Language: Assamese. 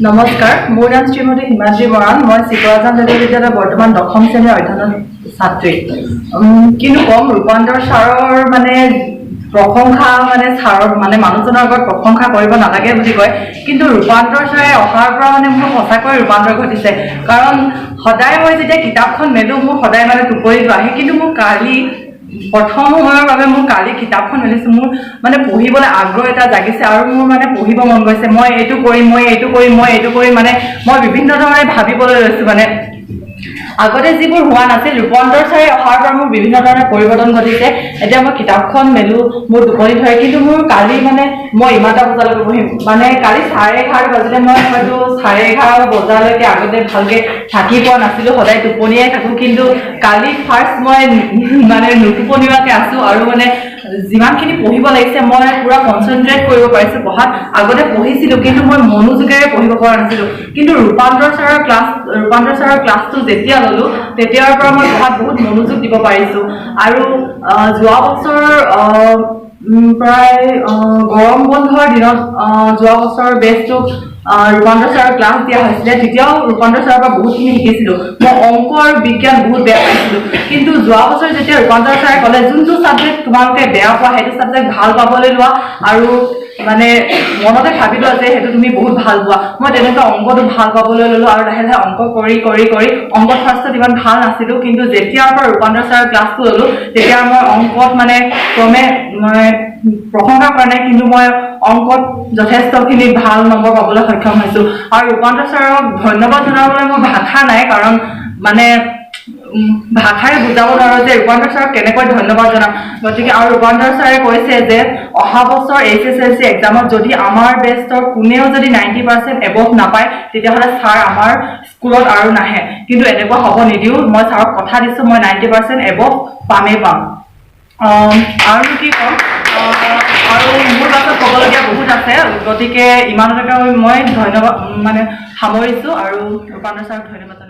নমস্কাৰ, মোৰ নাম শ্ৰীমতী হিমাদ্ৰী মৰাণ। মই চিকৰাজান জাতীয় বিদ্যালয়ৰ বৰ্তমান দশম শ্ৰেণীৰ অধ্যয়নত ছাত্ৰী। কিনো ক'ম, ৰূপান্তৰ ছাৰৰ মানে প্ৰশংসা, মানে ছাৰৰ মানে মানুহজনৰ আগত প্ৰশংসা কৰিব নালাগে বুলি কয়, কিন্তু ৰূপান্তৰ ছাৰে অহাৰ পৰা মানে মোৰ সঁচাকৈ ৰূপান্তৰ ঘটিছে। কাৰণ সদায় মই যেতিয়া কিতাপখন মেলোঁ, মোৰ সদায় মানে টোপনিটো আহে, কিন্তু মোৰ কালি প্ৰথম সময়ৰ বাবে মোৰ কালি কিতাপখন মেলিছোঁ, মোৰ মানে পঢ়িবলৈ আগ্ৰহ এটা জাগিছে আৰু মোৰ মানে পঢ়িব মন গৈছে। মই এইটো কৰিম, মই এইটো কৰিম, মই এইটো কৰিম, মানে মই বিভিন্ন ধৰণে ভাবিবলৈ লৈছোঁ। মানে আগতে যিবোৰ হোৱা নাছিল, ৰূপান্তৰ ছাৰে অহাৰ পৰা মোৰ বিভিন্ন ধৰণৰ পৰিৱৰ্তন ঘটিছে। এতিয়া মই কিতাপখন মেলোঁ, মোৰ টোপনি ধৰে, কিন্তু মোৰ কালি মানে মই ইমানটা বজালৈকে পঢ়িম, মানে কালি 11:30 বাজিলে, মই হয়তো 11:30 বজালৈকে আগতে ভালকে থাকি পোৱা নাছিলোঁ, সদায় টোপনিয়াই থাকোঁ, কিন্তু কালি ফাৰ্ষ্ট মই মানে নুটোপনিওৱাকে আছোঁ আৰু মানে যিমানখিনি পঢ়িব লাগিছে মই পূৰা কনচেনট্ৰেট কৰিব পাৰিছোঁ পঢ়াত। আগতে পঢ়িছিলোঁ, কিন্তু মই মনোযোগেৰে পঢ়িব পৰা নাছিলোঁ, কিন্তু ৰূপান্তৰ ছাৰৰ ক্লাছটো যেতিয়া ল'লোঁ, তেতিয়াৰ পৰা মই পঢ়াত বহুত মনোযোগ দিব পাৰিছোঁ। আৰু যোৱা বছৰ প্ৰায় গৰম বন্ধৰ দিনত যোৱা বছৰৰ বেচটোক ৰূপান্তৰ ছাৰৰ ক্লাছ দিয়া হৈছিলে, তেতিয়াও ৰূপান্তৰ ছাৰৰ পৰা বহুতখিনি শিকিছিলোঁ। মই অংক আৰু বিজ্ঞান বহুত বেয়া পাইছিলোঁ, কিন্তু যোৱা বছৰ যেতিয়া ৰূপান্তৰ ছাৰে ক'লে যোনটো ছাবজেক্ট তোমালোকে বেয়া পোৱা সেইটো ছাবজেক্ট ভাল পাবলৈ লোৱা আৰু মানে মনতে ভাবি লোৱা যে সেইটো তুমি বহুত ভাল পোৱা, মই তেনেকুৱা অংকটো ভাল পাবলৈ ল'লোঁ আৰু লাহে লাহে অংক কৰি কৰি কৰি অংকত ফাৰ্ষ্টত ইমান ভাল নাছিলোঁ, কিন্তু যেতিয়াৰ পৰা ৰূপান্তৰ ছাৰৰ ক্লাছটো ল'লোঁ তেতিয়া মই অংকত মানে ক্ৰমে মই প্ৰশংসা কৰা নাই, কিন্তু মই অংকত যথেষ্টখিনি ভাল নম্বৰ পাবলৈ সক্ষম হৈছোঁ। আৰু ৰূপান্তৰ ছাৰক ধন্যবাদ জনাবলৈ মোৰ ভাষা নাই, কাৰণ মানে ভাষাৰে বুজাব নোৱাৰোঁ যে ৰূপান্তৰ ছাৰক কেনেকৈ ধন্যবাদ জনাম। গতিকে আৰু ৰূপান্তৰ ছাৰে কৈছে যে অহা বছৰ এইচ এছ এল চি এক্সামত যদি আমাৰ বেষ্টৰ কোনেও যদি 90% এবভ নাপায়, তেতিয়াহ'লে ছাৰ আমাৰ স্কুলত আৰু নাহে, কিন্তু এনেকুৱা হ'ব নিদিওঁ। মই ছাৰক কথা দিছোঁ, মই 90% এবভ পামেই পাম। আৰু কি ক'ম, আৰু মোৰ পাছত ক'বলগীয়া বহুত আছে, গতিকে ইমানলৈকে মই ধন্যবাদ মানে সামৰিছোঁ আৰু ৰূপান্তৰ ছাৰক ধন্যবাদ জনাইছোঁ।